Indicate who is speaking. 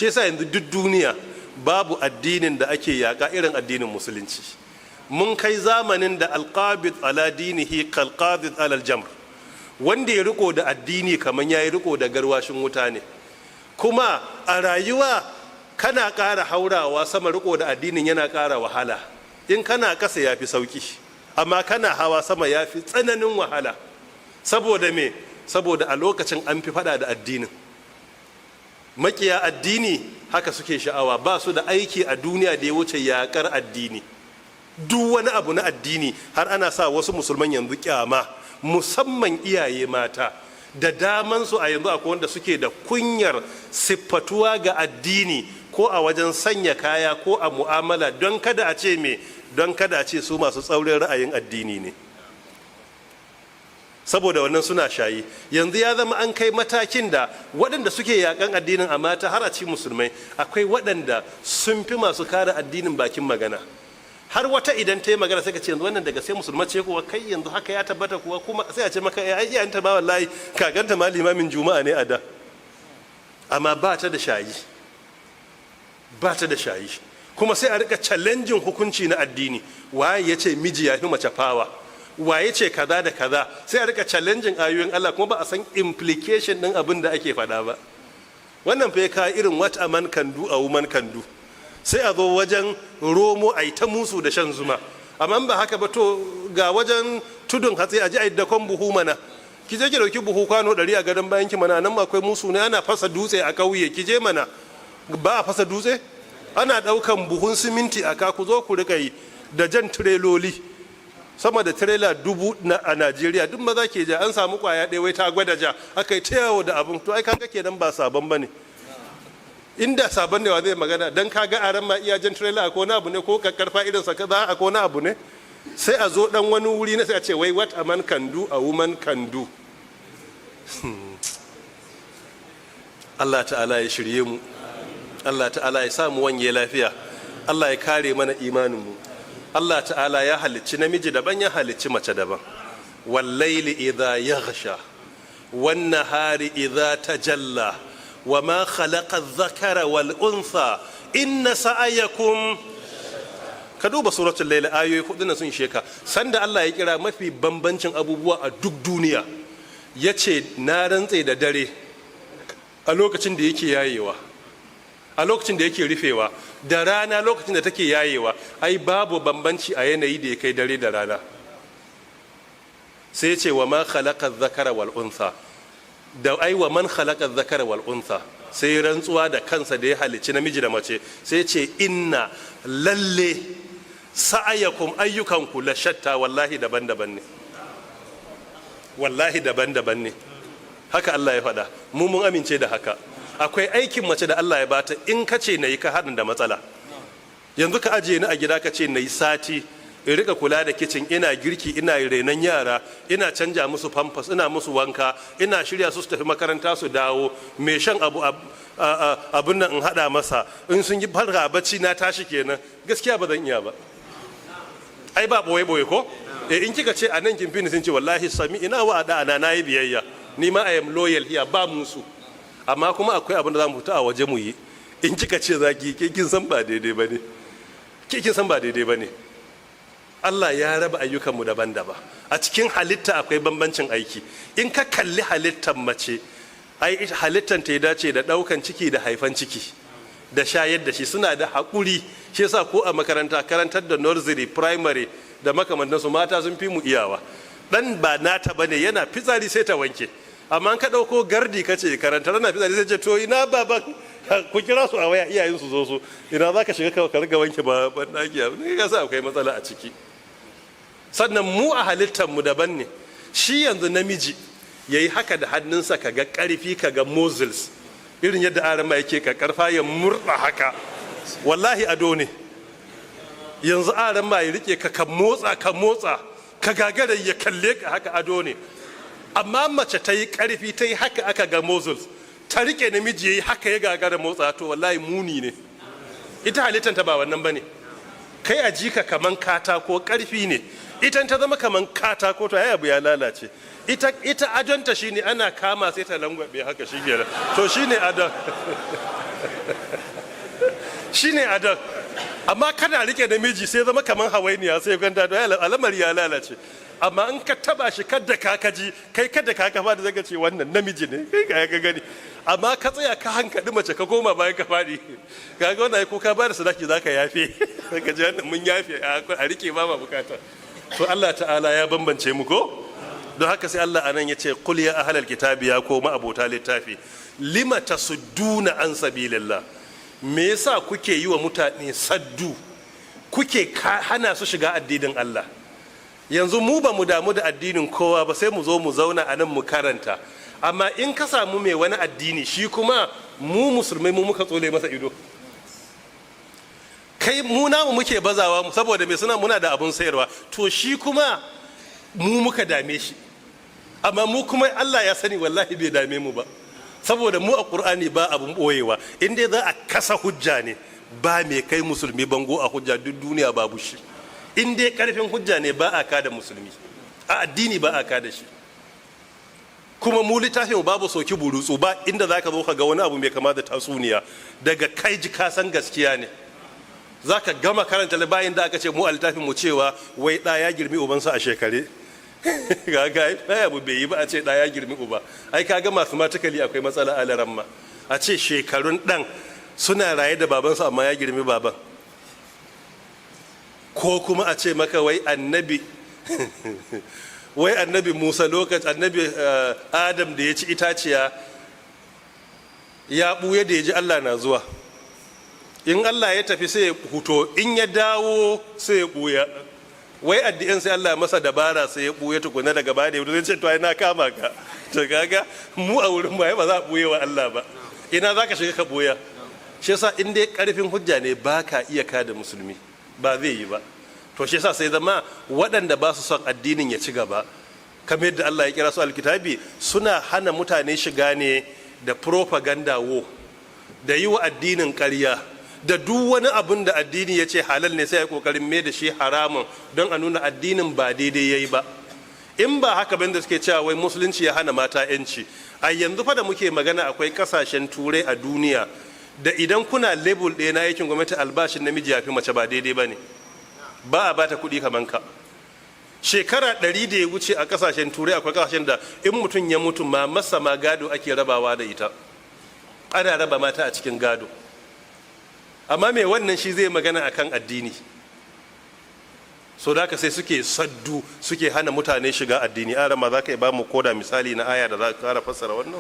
Speaker 1: Shi yasa yanzu duk duniya babu addinin da ake yaƙa irin addinin Musulunci. Mun kai zamanin da القابض على دينه كالقابض على الجمر. Wanda ya riko da addini kamar ya yi riko da garwashin wuta ne. Kuma a rayuwa kana ƙara haurawa sama, riko da addinin yana ƙara wahala. In kana ƙasa ya fi sauƙi, amma kana hawa sama ya fi tsananin wahala. Saboda me? Saboda a lokacin an fi faɗa da addinin. Makiya addini haka suke sha'awa, ba su da aiki a duniya da ya wuce yaƙar addini, duk wani abu na addini. Har ana sa wasu Musulman yanzu kyama, musamman iyaye mata da damansu. A yanzu akwai wanda suke da kunyar siffatuwa ga addini, ko a wajen sanya kaya ko a mu'amala, don kada a ce me? Don kada a ce su masu tsaurin ra'ayin addini ne. Saboda wannan suna shayi. Yanzu ya zama an kai matakin da waɗanda suke yakan addinin a mata, har a cikin Musulmai akwai waɗanda sun fi masu kare addinin bakin magana. Har wata idan ta yi magana sai ka ce, "Yanzu wannan daga sai Musulma ce kuwa? Kai, yanzu haka ya tabbata kuwa?" Kuma sai a ce maka, "Ai iyayenta ba, wallahi kakanta ma limamin Juma'a ne a da." Amma ba ta da shayi, ba ta da shayi. Kuma sai a rika challenging hukunci na addini. Waye ya ce miji ya fi mace power? Waye ce kaza da kaza? Sai a rika challenging ayoyin Allah, kuma ba a san implication din abin da ake faɗa ba. Wannan fa ka irin "what a man can do, a woman can do". Sai a zo wajen romo a yi ta musu da shan zuma. Amma ba haka ba, to ga wajen tudun hatsi, a ji a yi dakon buhu mana. Ki je ki dauki buhu kwano 100 a gadon bayan ki mana. Nan akwai musu ne? Ana fasa dutse a ƙauye, ki je mana. Ba a fasa dutse? Ana daukan buhun siminti a ka, ku zo ku rika yi da jan tireloli. Sama da tirela 1000 a Najeriya duk maza ke ja. An samu kwaya ɗaya wai ta gwada ja, aka yi ta yawo da abin. To ai kaga kenan ba sabon bane. Inda sabon ne, wa zai magana? Dan kaga aran ma iya jan tirela ko wani abu ne, ko kakkarfa irin sa kaza a ko wani abu ne? Sai a zo dan wani wuri na sai a ce wai "what a man can do, a woman can do". Allah Ta'ala ya shirye mu. Allah Ta'ala ya sa mu wanye lafiya. Allah ya kare mana imaninmu. Allah Ta'ala ya halicci namiji daban, ya halicci mace daban. والليل إذا يغشى والنهار إذا تجلى وما خلق الذكر والأنثى إن سعيكم. Ka duba Suratul Lail, ayoyi hudu nan sun sheka. Sanda Allah ya kira mafi bambancin abubuwa a duk duniya, ya ce, "Na rantse da dare a lokacin da yake yayewa, a lokacin da yake rufewa, da rana lokacin da take yayewa." Ai babu bambanci a yanayi da ya kai dare da rana. Sai ce وما خلق الذكر والأنثى, da ai ومن خلق الذكر والأنثى. Sai rantsuwa da kansa da ya halicci namiji da mace. Sai ce إن, lalle, سعيكم, ayyukanku, لشتى, wallahi daban-daban ne, wallahi daban-daban ne. Haka Allah ya faɗa. Mu mun amince da haka. Akwai aikin mace da Allah ya bata, in ka ce na yi, ka haɗin da matsala. Yanzu ka ajiye ni a gida, ka ce na yi sati in rika kula da kicin, ina girki, ina renon yara, ina canja musu Pampers, ina musu wanka, ina shirya su su tafi makaranta su dawo, mai shan abu, abun nan in haɗa masa, in sun yi farka bacci na tashi kenan, gaskiya ba zan iya ba. Ai ba boye boye ko. Eh, in kika ce a nan kin fi ni, sun ce wallahi سمعنا وأطعنا, na yi biyayya, ni ma I am loyal here, ba musu. Amma kuma akwai abin da za mu fita a waje mu yi, in kika ce za ki, ke kin san ba daidai bane, ke kin san ba daidai bane. Allah ya raba ayyukanmu daban-daban. A cikin halitta akwai bambancin aiki. In ka kalli halittar mace, ai halittar ta ya dace da daukan ciki da haifan ciki da shayar da shi. Suna da haƙuri. Shi yasa ko a makaranta, karantar da nursery, primary da makamantansu, mata sun fi mu iyawa. Dan ba nata bane, yana fitsari sai ta wanke. Amma ka ɗauko gardi ka ce karanta, na fitsari, sai ce, "To ina baban? Ku kira su a waya, iyayen su zo su." Ina za ka shiga ka riga wanke ba ban daki ne? Ka sa akwai matsala a ciki. Sannan mu a halittar mu daban ne. Shi yanzu namiji yayi haka da hannunsa, ka ga karfi, ka ga muscles, irin yadda arama yake ka karfa ya murda haka, wallahi ado ne. Yanzu arama ya rike ka, ka motsa, ka motsa, ka gagara, ya kalle ka haka, ado ne. Amma mace ta yi karfi, ta yi haka, aka ga muscles, ta rike namiji, ya yi haka, ya gagara motsa, to wallahi muni ne. Ita halittanta ba wannan bane. Kai a jika kaman katako karfi ne. Ita ta zama kaman katako, to ai abu ya lalace. Ita adonta shine ana kama sai ta langwabe haka, shikenan. To shine adon. Shine adon. Amma kana rike namiji, sai zama kamar hawainiya, sai ganda da alamar ya lalace. Amma in ka taba shi, kadda ka kaji kai, kada ka kafa da zaka ce wannan namiji ne, kai ga ka gani. Amma ka tsaya ka hankali mace, ka koma bayan ka fadi, kaga wannan ko ka bada sadaki zaka yafe, ka ji wannan mun yafe, a rike ba ma bukata. To, Allah Ta'ala ya bambance mu ko. Don haka sai Allah anan ya ce: قل يا أهل الكتاب, ya ku ma'abota littafi, لم تصدون عن سبيل الله, me yasa kuke yi wa mutane saddu, kuke hana su shiga addinin Allah? Yanzu mu ba mu damu da addinin kowa ba, sai mu zo mu zauna a nan mu karanta. Amma in ka samu mai wani addini, shi kuma mu Musulmai mu muka tsole masa ido. Kai, mu namu muke bazawa saboda mai suna muna da abun sayarwa. To, shi kuma mu muka dame shi. Amma mu kuma Allah ya sani, wallahi bai dame mu ba, saboda mu a Ƙur'ani ba abun boyewa. In dai za a kasa hujja ne, ba mai kai Musulmi bango a hujja, duk duniya babu shi. In dai karfin hujja ne, ba a kada Musulmi a addini, ba a kada shi. Kuma mu littafin babu soki burutsu, ba inda zaka zo ka ga wani abu mai kama da tatsuniya. Daga kai ji ka san gaskiya ne. Zaka gama karanta bayin da aka ce mu a littafin mu cewa wai ɗa ya girmi ubansa a shekare. Ga ai abu bai yi ba a ce ɗa ya girmi uba. Ai kaga mathematically akwai matsala a laramma, a ce shekarun ɗan suna raye da babansa amma ya girmi baban. Ko kuma a ce maka wai Annabi Musa, lokacin Annabi Adam da ya ci itaciya, ya ɓuya da ya ji Allah na zuwa. In Allah ya tafi sai ya huto, in ya dawo sai ya ɓuya. Wai addi'in sai Allah masa dabara, sai ya ɓuya tukuna, daga baya da ya zai ce, "To ai na kama ka." To, kaga mu a wurin mu ba za a ɓuye wa Allah ba. Ina za ka shiga ka ɓuya? Shi yasa in dai karfin hujja ne, ba ka iya kada Musulmi, ba zai yi ba. To, shi yasa sai zama waɗanda ba su son addinin ya ci gaba, kamar yadda Allah ya kira su alkitabi, suna hana mutane shiga ne da propaganda wo da yi wa addinin ƙarya, da duk wani abun da addini ya ce halal ne, sai ya kokarin mai da shi haramun don a nuna addinin ba daidai yayi ba. In ba haka ban da suke cewa wai Musulunci ya hana mata yanci. A yanzu fa da muke magana, akwai kasashen Turai a duniya da idan kuna level ɗaya na aikin gwamnati, albashin namiji ya fi mace. Ba daidai ba ne, ba a bata kuɗi kaman ka. Shekara 100 da ya wuce, a kasashen Turai akwai kasashen da in mutum ya mutu ma, masa ma gado ake rabawa da ita, ana raba mata a cikin gado. Amma mai wannan shi zai magana akan addini? So da sai suke saddu, suke hana mutane shiga addini. Arama, za ka yi ba mu koda misali na aya da za ka kara fassara wannan?